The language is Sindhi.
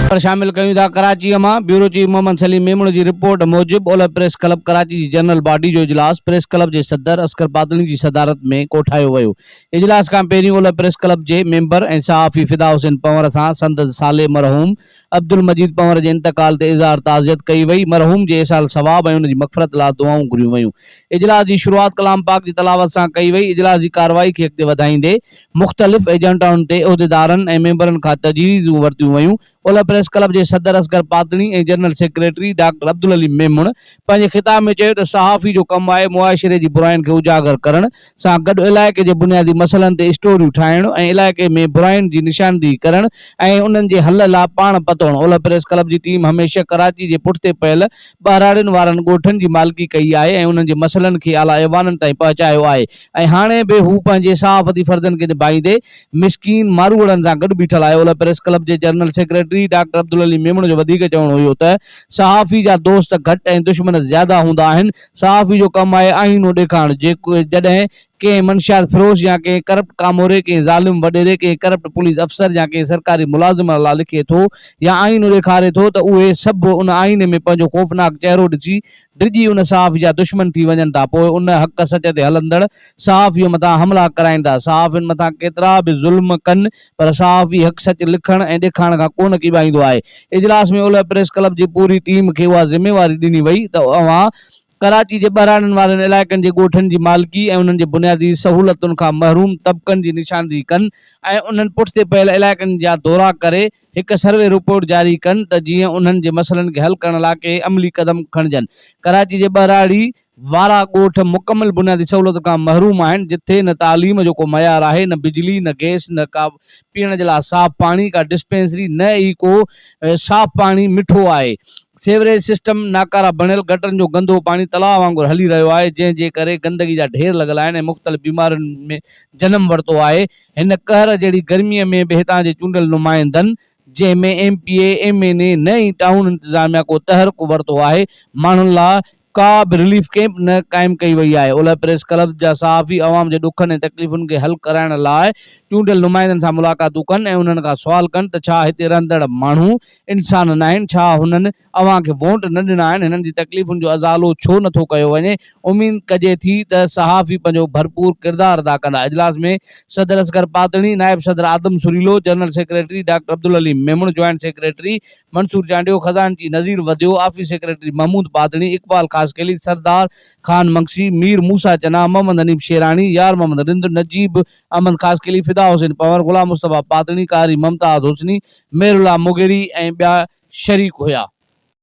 خبر شامل ڪيون ٿا ڪراچيء مان بيورو چيف محمد سليم ميمڻ جي رپورٽ موجب اولهه پريس ڪلب ڪراچي جي جنرل باڊي جو اجلاس پريس ڪلب جي صدر اصغر پاتڻي جي صدارت ۾ ڪوٺايو ويو اجلاس کان پهرين اولهه پريس ڪلب جي ميمبر ۽ صحافي فدا حسين پنهور سان سندس سالي مرحوم عبدالمجيد پنهور جي انتقال تي اظهار تعزيت ڪئي وئي، مرحوم جي ايصال ثواب ۽ ان جي مغفرت لاء دعائون گهريون ويون. اجلاس جي شروعات ڪلام پاڪ جي تلاوت سان ڪئي وئي، اجلاس جي ڪارروائي کي اڳتي وڌائيندي مختلف ايجنڊائن تي عهديدارن ۽ ميمبرن کان تجويزون ورتيون ويون. اولهه پريس ڪلب جي صدر Asghar Patni ۽ general secretary doctor Abdul Ali Memon پنهنجي خطاب ۾ چيو ته صحافي جو ڪم آهي معاشري جي براين کي اجاگر ڪرڻ سان گڏ علائقي جي بنيادي مسئلن تي اسٽوريون ٺاهڻ ۽ علائقي ۾ براين جي نشاندهي ڪرڻ ۽ انهن جي حل لا پاڻ پتوڙڻ. اولهه پريس ڪلب جي ٽيم هميشه ڪراچي جي پٺتي پيل ٻهراڙين وارن ڳوٺن جي مالڪي ڪئي آهي ۽ انهن جي مسئلن کي اعليٰ ايوانن تائين پهچايو آهي ۽ هاڻي به هو پنهنجي صحافتي فرضن کي نڀائيندي مسڪين ماروئڙن سان گڏ بيٺل آهي. اولهه پريس ڪلب جي general secretary doctor Abdul Ali Memon جو وڌيڪ چوڻ هيو ته صحافي جا دوست گهٽ ۽ دشمن زياده هوندا آهن، صحافي جو ڪم آهي آئينو ڏيکارڻ، جيڪو جڏهن ڪنهن منشيات فروش يا ڪنهن ڪرپٽ ڪاموري، ڪنهن ظالم وڏيري، ڪنهن ڪرپٽ پوليس افسر يا ڪنهن سرڪاري ملازم لاء لکي ٿو يا آئينو ڏيکاري ٿو ته اهي سڀ ان آئيني ۾ پنهنجو خوفناڪ چهرو ڏسي ڊڄي ان صحافي جا دشمن ٿي وڃن ٿا پوء ان حق سچ تي هلندڙ صحافيء مٿان حملا ڪرائين ٿا. صحافين مٿان ڪيترا به ظلم ڪن پر صحافي حق سچ لکڻ ۽ ڏيکارڻ کان ڪونه ڪيٻائيندو آهي. اجلاس ۾ اولهه پريس ڪلب جي پوري ٽيم کي اها ذميواري ڏني وئي ته اوهان ڪراچي جي ٻهراڙين وارن علائقن جي ڳوٺن جي مالڪي ۽ انهن جي بنيادي سهولتن کان محروم طبقن جي نشاندهي ڪن ۽ انهن پٺتي پيل علائقن جا دورا ڪري هڪ سروي رپورٽ جاري ڪن ته جيئن انهن جي مسئلن کي حل ڪرڻ لاء ڪي عملي قدم کڻجن. ڪراچي جي ٻهراڙي وارا ڳوٺ مڪمل بنيادي سهولتن کان محروم آهن، جتي نه تعليم جو ڪو معيار آهي، نه بجلي، نه گئس، نه ڪا پيئڻ جي لاء صاف پاڻي، ڪا ڊسپينسري، نه ئي ڪو صاف پاڻي مٺو آهي. سيوريج سسٽم ناڪاره بڻيل گٽرن جو گندو پاڻي تلاء وانگر هلي رهيو آهي، جنهن جي ڪري گندگي جا ڍير لڳل آهن ۽ مختلف بيمارين ۾ جنم ورتو آهي. هن قهر جهڙي گرميء ۾ به هتان جي چونڊيل نمائندن، جنهن ۾ M P A, M N A نه ئي ٽائون انتظاميا ڪو تحرڪ ورتو آهي، ماڻهن لاء ڪا به رليف ڪئمپ نه قائم ڪئي وئي آهي. اولهه پريس ڪلب جا صحافي عوام جي ڏکن ۽ تڪليفن کي حل ڪرائڻ لاء چونڊيل نمائندن سان ملاقاتون ڪن ۽ انهن کان سوال ڪن ته ڇا هتي رهندڙ ماڻهو انسان ناهن؟ ڇا هنن اوهان کي وونٽ نه ڏنا آهن؟ هنن جي تڪليفن جو ازالو ڇو نه ٿو ڪيو وڃي؟ اميد ڪجي ٿي ته صحافي پنهنجو ڀرپور ڪردار ادا ڪندا. اجلاس ۾ صدر اصغر پاتڻي، نائب صدر Adam Surilo, general secretary doctor Abdul Aleem Memon, joint secretary Mansoor Chandio, خزانچي نذير وڌيو، آفيس سيڪريٽري محمود پاتڻي، اقبال خاصخيلي، سردار خان مگسي، مير موسيٰ چنا، محمد حنيف شيراڻي، يار محمد رند، نجيب احمد خاصخيلي، فدا حسين پنهور، غلام مصطفيٰ پاتڻي، قاري ممتاز حسني، مهرالله مغيري ۽ ٻيا شريڪ هيا.